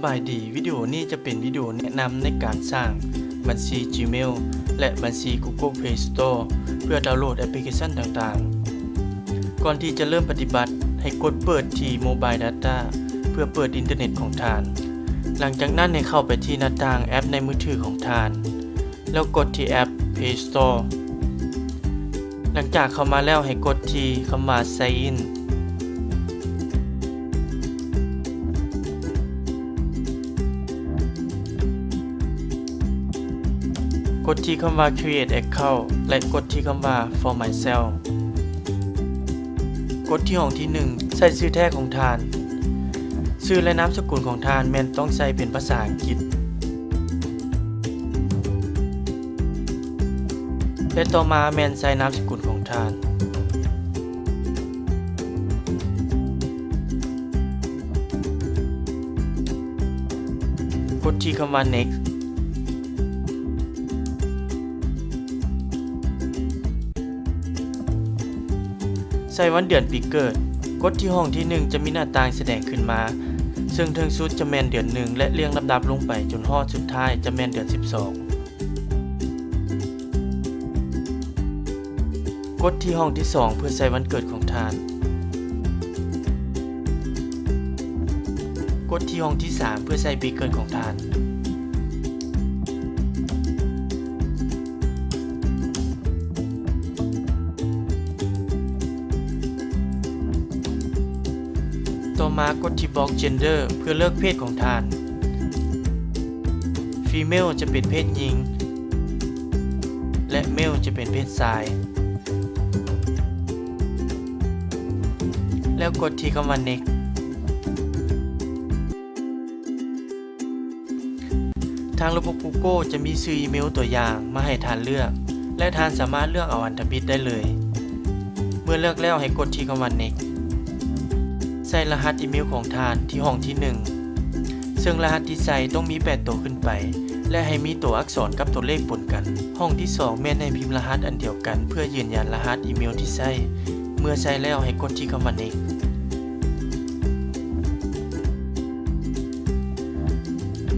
ສະບາຍດີ, ວິດີໂອນີ້ຈະເປັນວິດີໂອແນະນຳໃນການສ້າງບັນຊີ Gmail ແລະ ບັນຊີ Google Play Store ເພື່ອດາວໂຫຼດແອັບພລິເຄຊັນຕ່າງໆ. ກ່ອນທີ່ຈະເລີ່ມປະຕິບັດ, ໃຫ້ກົດເປີດທີ່ Mobile Data ເພື່ອເປີດອິນເຕີເນັດຂອງທ່ານ. ຫຼັງຈາກນັ້ນໃຫ້ເຂົ້າໄປທີ່ໜ້າຕ່າງແອັບໃນມືຖືຂອງທ່ານ. ແລ້ວກົດທີ່ແອັບ Play Store. ຫຼັງຈາກເຂົ້າມາແລ້ວໃຫ້ກົດທີ່ຄຳວ່າ Sign In. ກົດທີ່ຄຳວ່າ Create Account ແລະ ກົດທີ່ຄຳວ່າ For Myself. ກົດທີ່ຫ້ອງທີໜຶ່ງ, ໃສ່ຊື່ແທ້ຂອງທ່ານ. ຊື່ ແລະ ນາມສະກຸນຂອງທ່ານແມ່ນຕ້ອງໃສ່ເປັນພາສາອັງກິດ. ແລະ ຕໍ່ມາແມ່ນໃສ່ນາມສະກຸນຂອງທ່ານ. ກົດທີ່ຄຳວ່າ Next. ໃສ່ວັນເດືອນປີເກີດ. ກົດທີ່ຫ້ອງທີໜຶ່ງຈະມີໜ້າຕ່າງສະແດງຂຶ້ນມາ, ເຊິ່ງເທິງສຸດຈະແມ່ນເດືອນໜຶ່ງ ແລະ ລຽງລຳດັບລົງໄປຈົນຮອດສຸດທ້າຍຈະແມ່ນເດືອນສິບສອງ. ກົດທີ່ຫ້ອງທີສອງເພື່ອໃສ່ວັນເກີດຂອງທ່ານ. ກົດທີ່ຫ້ອງທີສາມເພື່ອໃສ່ປີເກີດຂອງທ່ານ. ຕໍ່ມາກົດທີ່ບລັອກ Gender ເພື່ອເລືອກເພດຂອງທ່ານ. Female ຈະເປັນເພດຍິງ ແລະ Male ຈະເປັນເພດຊາຍ. ແລ້ວກົດທີ່ຄຳວ່າ Next. ທາງລະບົບ Google ຈະມີຊື່ອີເມວຕົວຢ່າງມາໃຫ້ທ່ານເລືອກ ແລະ ທ່ານສາມາດເລືອກເອົາອັນທຳອິດໄດ້ເລີຍ. ເມື່ອເລືອກແລ້ວໃຫ້ກົດທີ່ຄຳວ່າ Next. ໃສ່ລະຫັດອີເມວຂອງທ່ານທີ່ຫ້ອງທີໜຶ່ງ ເຊິ່ງລະຫັດທີ່ໃສ່ຕ້ອງມີແປດໂຕຂຶ້ນໄປ ແລະ ໃຫ້ມີໂຕອັກສອນກັບໂຕເລກປົນກັນ. ຫ້ອງທີສອງແມ່ນໃຫ້ພິມລະຫັດອັນດຽວກັນເພື່ອຢືນຢັນລະຫັດອີເມວທີ່ໃຊ້. ເມື່ອໃສ່ແລ້ວໃຫ້ກົດທີ່ຄຳວ່າ Next.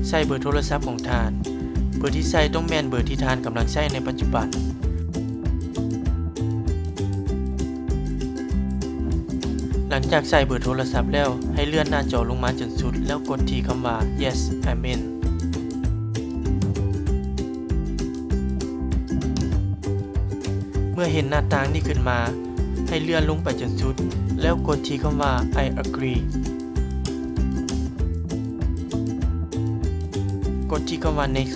ໃສ່ເບີໂທລະສັບຂອງທ່ານ. ເບີທີ່ໃສ່ຕ້ອງແມ່ນເບີທີ່ທ່ານກຳລັງໃຊ້ໃນປັດຈຸບັນ. ຫຼັງຈາກໃສ່ເບີໂທລະສັບແລ້ວ, ໃຫ້ເລື່ອນໜ້າຈໍລົງມາຈົນສຸດ ແລ້ວກົດທີ່ຄຳວ່າ Yes, I'm in. ເມື່ອເຫັນໜ້າຕ່າງນີ້ຂຶ້ນມາ, ໃຫ້ເລື່ອນລົງໄປຈົນສຸດ ແລ້ວກົດທີ່ຄຳວ່າ I agree. ກົດທີ່ຄຳວ່າ Next.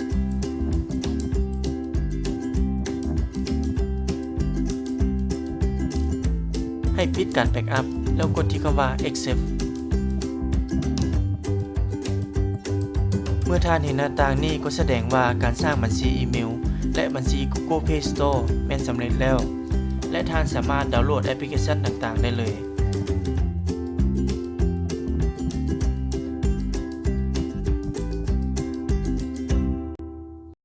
ໃຫ້ປິດການແບັກອັບ ແລ້ວກົດທີ່ຄຳວ່າ Accept. ເມື່ອທ່ານເຫັນໜ້າຕ່າງນີ້ ກໍສະແດງວ່າການສ້າງບັນຊີອີເມວ ແລະ ບັນຊີ Google Play Store ແມ່ນສຳເລັດແລ້ວ ແລະ ທ່ານສາມາດດາວໂຫຼດແອັບພລິເຄຊັນຕ່າງໆໄດ້ເລີຍ.